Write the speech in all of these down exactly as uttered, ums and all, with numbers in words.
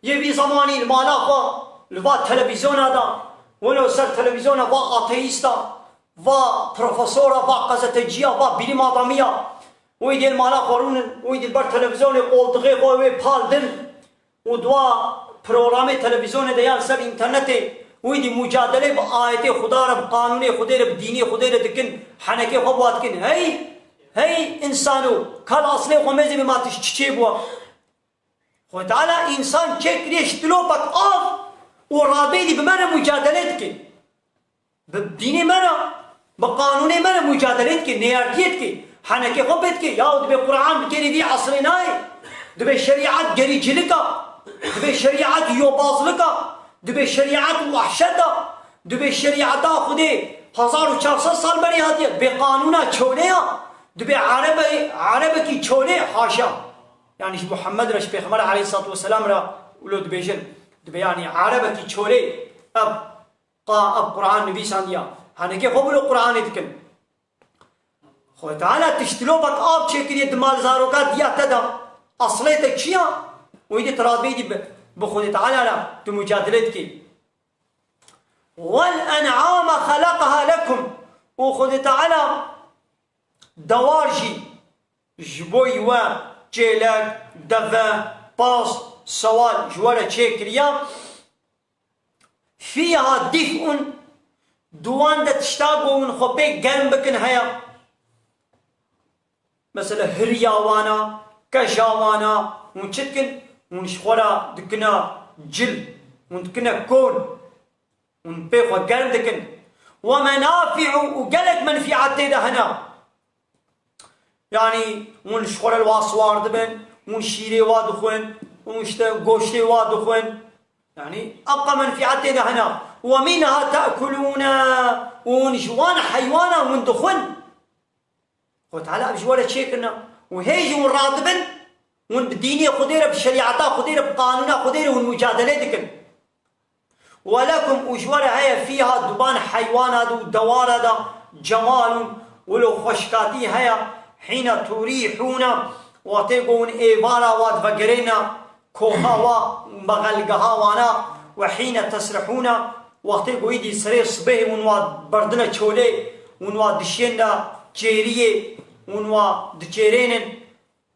Yê vî zemanî li mala xwe, li va televîzyona de, wilo ser televîzyona va ateîsta, va profesora, va gazeteciya, va bilim adamiya, wî dê li mala xwe rûnin, wî dê li ber televîzyonê qoltixê xwe wê pal din û dua programê televîzyonê de ya li ser înternetê, wî dê mucadelê bi ayetê Xuda re, bi qanûnê Xwedê re, bi dînê Xwedê re dikin, henekê xwe bi wa dikin. Hey, hey însano, kal aslê xwe mêzê bê ma tu ji çi çêbûwa? Xwedê Teala însan çêkiriye ji tilopek av û rabê dî bi me re mucadele dike. Bi dînê me re, bi qanûnê me re mucadele dike, nêyardiyê dike. Henekê xwe pê dike. Yaw dibe Quran bi kêrî vî esrê nayê. Dibe şerîet gerîcilika. Dibe şerîet yobazlika. Dibe şerîet wehşeta. Dibe şerîeta Xwedê hezar û çar sed sal berê hatiye. Bê qanûna çolê ya. Dibe erebe, erebekî çolê haşa. Yani ji Muhammed re, ji Pêxember aleyhissalatu vesselam re, wilo dibêjin, dibe yani erebekî çolê ev qa-, ev Quran nivîsandiya. Henekê xwe wilo Quranê dikin. Xwedê Teala tiştilopek av çêkiriye di mal zaroka diya te de. Aslê te çi ya? Wî dî tu radibê dî bi, bi Xwedê Teala re tu mucadele dikî. Wel en'ame xeleqeha lekum. Û Xwedê Teala dewar jî ji bo we, çêlek, deve, pas, sewal ji we re çêkiriya. Fîha dif'un, di wan de tişta ku hûn xwe pê germ bikin heye. Mesela hiriya wana, keja wana, hûn çi dikin? Hûn ji xwe re dikine cil, hûn dikine kon, hûn pê xwe germ dikin. Ve menafi'u, û gelek menfiat tê de hene. Yani hûn ji xwe re li wa siwar dibin, hûn şîrê wa dixwin, hûn işte goştê wa dixwin. Yani ev qas menfiat tê de hene. Ve minha te'kulûne, û hûn ji wan heywana hûn dixwin. Xwedê Teala ev ji we re çêkirine. Û hê jî hûn radibin, hûn bi dînê Xwedê re, bi şerîeta Xwedê re, bi qanûna Xwedê re hûn mucadele dikin. Welekum, û ji we re heye, fîha, di van heywana de û dewara de, cemalun, wilo xweşkatî heye, hîne turîhûne, wextê ku hûn êvara wa divegerêne, koha wa, mexelgeha wana, we hîne tesrihûne, wextê ku îdî serê sibehê hûn wa berdine çolê, hûn wa dişên de çêriyê, hûn wa diçêrênin.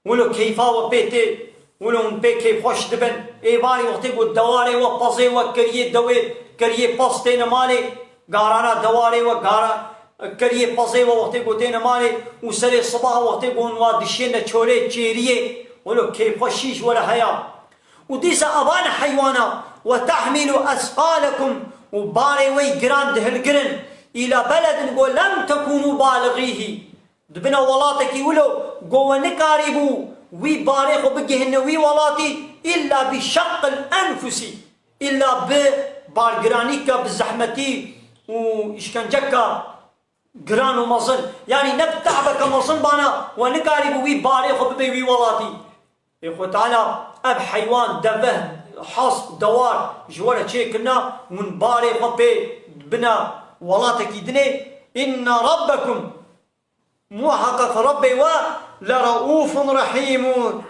Wilo keyfa we pê tê, wilo hûn pê keyfxweş dibin. Êvarî wextê ku dewarê we, pezê we, keriyê dewê, keriyê pez têne malê, garana dewarê we, gara, keriyê pezê we wextê ku têne malê û serê sibaha wextê ku hûn wa dişêne çolê çêriyê, wilo keyfxweşî ji we re heya. Û dîsa evan heywana, ve tehmîlu esqalekum, û barê we yî giran dihilgirin, îla beledin ku lem tekûnû baliğîhî. Di bina welatekî wilo ku we nikarîbû wî barê xwe bigihîne wî welatî, îlla bi şeqqil enfusî, îlla bi bargiranîka, bi zehmetî û îşkenceka giran û mezin. Yanî ne bi te'beke mezin bana we nikarîbû wî barê xwe bibê wî welatî. Ê Xwedê Teala ev heywan, deve, hesp, dewar ji we re çêkirina, hûn barê xwe pê bina welatekî dinê. Înne rabbekum, muheqeq Rebbê we, le reûfun rehîmûn.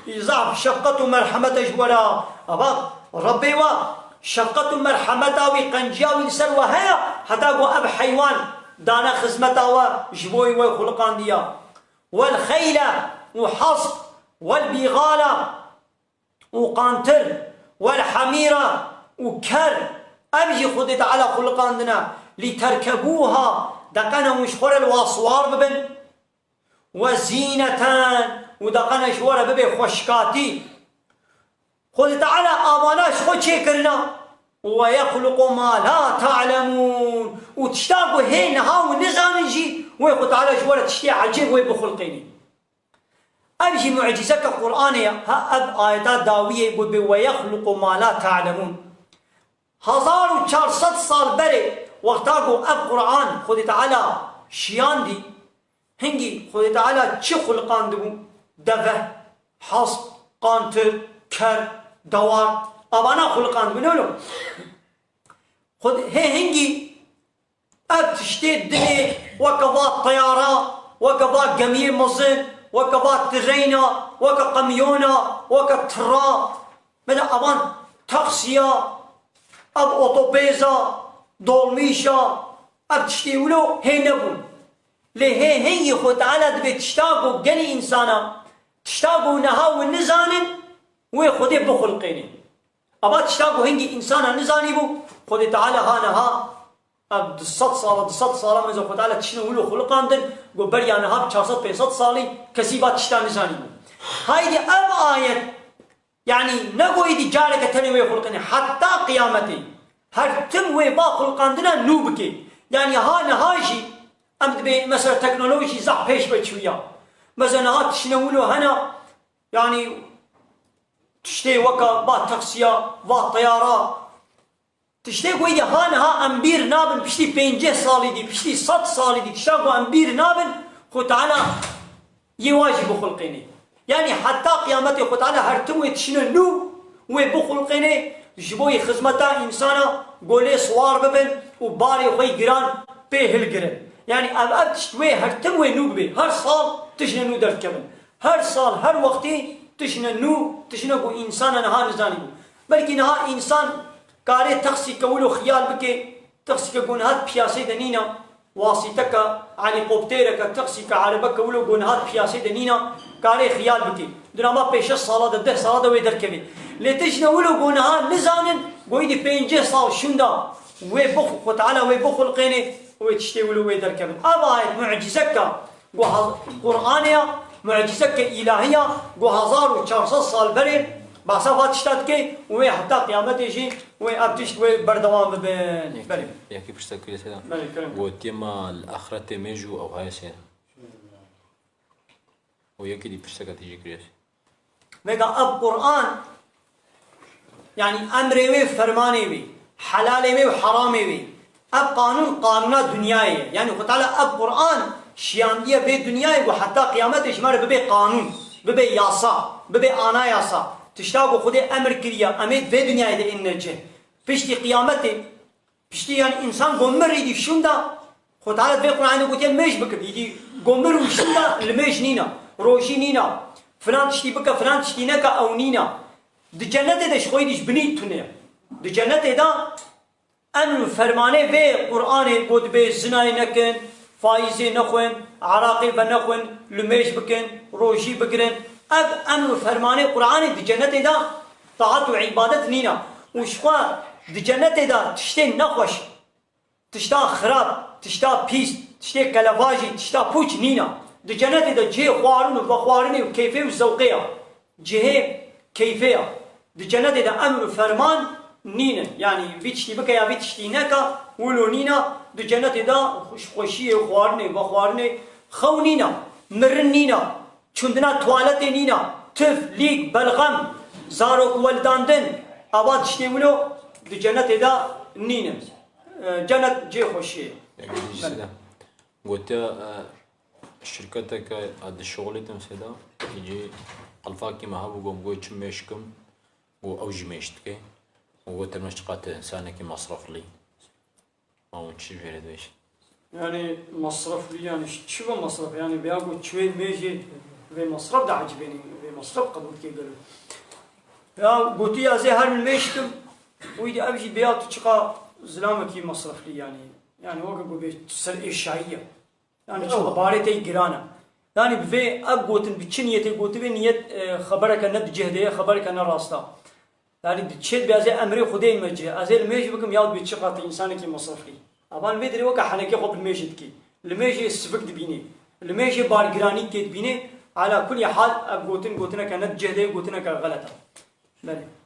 Î zaf şefqet û merhemet e ji we re. Ava Rebbê we, şefqet û merhemeta wî, qenciya wî li ser we heye, heta ku ev heywan dane xizmeta we, ji bo wî we xuliqandiya. Wel xeyle û hesp, wel bîxala û qantir, wel hemîra û ker, ev jî Xwedê Teala xuliqandine, lî terkebûha, deqene hûn ji xwe re li wa siwar bibin, we zîneten, û deqene ji we re bibe xweşkatî. Xwedê Teala avana ji xwe çêkirina. Û we yexluqu ma la ta'lemûn. Û tişta ku hê niha hûn nizanin jî, wê Xwedê Teala ji we re tiştê ecêb wê bixulqênî. Ev jî mucîzeke Qur'anê ye. Ha ev ayeta dawiyê got bê, "Ve yexluqu ma la ta'lemûn." Hezar û çar sed sal berê, wexta ku ev Qur'an Xwedê Teala şiyandî, hingî Xwedê Teala çi xuliqandibû? Deve, hesp, qantir, ker, dewar, avana xuliqandibû, ne wilo? Xwed-, hê hingî ev tiştê dinê weke va teyara, weke va gemiyê mezin, weke va tireyna, weke qemiyona, weke tira. Meda avan taksiya, ev otobêza, dolmîşa, ev tiştê wilo hê nebûn. Lê hê hingî Xwe Teala dibê tişta ku gelî însana, tişta ku niha win nizanin, wê Xwedê bixulqênê. Eva tişta ku hingî însana nizanîbû, Xwedê Teala ha niha, ev du sed sala, du sed sala meze Xwedê Teala tiştine wilo xuliqandin, ku beriya niha bi çar sed pênc sed salî kesî va tişta nizanîbû. Haydî ev ayet, yanî ne ku êdî careke tenê wê xulqinê, heta qiyametê her tim wê va xulqandina nû bike. Yanî ha niha jî em dibê mesela teknolojî zehf pêş ve çûya. Mesela niha tiştine wilo hene, yanî tiştê weka va taksiya, va teyara, tiştê ku êdî ha niha em bîr nabin, piştî pêncî salî dî, piştî sed salî dî, tişta ku em bîr nabin, Xwe Teala yê wa jî bixulqênê. Yanî heta qiyametê Xwe Teala her tim wê tiştine nû wê bixulqênê, ji bo yê xizmeta însana golê siwar bibin û barê xwe yê giran pê hilgirin. Yanî ev, ev tişt wê her tim wê nû bibê. Her sal tiştine nû derdikevin. Her sal, her wextî tiştine nû, tiştine ku însana niha nizanîbû. Belkî niha însan karê texsîke wilo xiyal bike, texsîke ku niha di piyasê de nîne, wasîteke, helîkoptereke, texsîke, erebeke wilo ku niha di piyasê de nîne, karê xiyal bike. Di nava pênc şeş sala de, deh sala de wê derkeve. Lê tiştine wilo ku niha nizanin, ku êdî pêncî sal şûnda wê bix-, Xwe Teala wê bixulqênê, wê tiştê wilo wê derkevin. Ev ayet mucîzeke ku ha-, Qur'anê ya, mucîzeke îlahî ya, ku hezar û çar sed sal berê behsa va tişta dike û wê heta qiyametê jî wê ev tişt wê berdewam bibin. Yekî, Belê. Yekî pirsek kiriye seyda. Belê, kerem. Gotiye ma li axretê mêj û ew heye seyda. Û yekî dî pirseka tî jî kiriye. Vêga ev Qur'an, yanî emrê wê, fermanê wê, helalê wê û heramê wê. Ev qanûn, qanûna dinyayê ye. Yanî Xwe Teala ev Qur'an şiyandiye vê dinyayê ku heta qiyametê ji me re bibe qanûn, bibe yasa, bibe anayasa. Tişta ku Xwedê emir kiriye, em ê di vê dinyayê de ênine cih. Piştî qiyametê, piştî, yanî, însan ku mirî dî şûnda, Xwe Teala di vê Qur'anê gotiye mêj bikin. Îdî ku mir û şûnda limêj nîna, rojî nîna, filan tiştî bike, filan tiştî neke, ew nîna. Di cenetê de ji xwe dî ji binî tune ye. Di cenetê de emr û fermanê vê Qur'anê ku dibê zinayê nekin, faîzê nexwin, eraqê venexwin, limêj bikin, rojî bigirin. Ev emr û fermanê Qur'anê di cenetê de taat û îbadet nîna. Û ji xwe di cenetê de tiştên nexweş, tişta xirab, tişta pîs, tiştê kelevajî, tişta pûç nîna. Di cenetê de cihê xwarin û vexwarinê û keyfê û zewqê ya. Cihê keyfê ya. Di cenetê de emr û ferman nînin. Yanî vî tiştî bike ya vî tiştî neka, wilo nîna. Di cenetê de xweş-, xweşiyê, xwarinê, vexwarinê, xew nîna, mirin nîna. Çûndina tuwaletê nîna, tif, lîk, belxem, zarok weldandin, ava tiştê wilo di cenetê de nînin. E, cenet cê xweşiyê. Belê. Gotiya, e, şirketeke, e, dişuxulîtim sêda, îcî qilfakî me hebû, got, got çi mêj kim, got ew jî mêj dike. Û gote me çiqas tu însanekî mesreflî. Ma hûn çi jê re dibêjin? Yani masraflı yani ş-, çi ve masraf? Yani veya bu çi ve mêjê ve masraf da ecibênî, ve masraf qebul ke gelo. Ya gotiya zê her mêj kim, wî de ev jî beya tu çiqa zilamekî masraflı yani. Yani o ki bu bir ser eşyayı ya. Yani çiqa barê tey girana. Yani bi vê ev gotin, bi çi niyetê gotibe, niyet, e, xebereke ne di cih de ye, xebereke ne rasta. Yani di çêt be ez ê emrê Xwedê me cih, ez ê limêj bikim ya dibê çiqa tu însanekî mesreflî. Avan vê dirê weke henekê xwe bi limêjê dikî. Limêjê sivik dibînê. Limêjê bargiranî tê dibînê. Ala kulî hal ev gotin, gotineke ne di cih de ye, gotineke xelet e. Belê.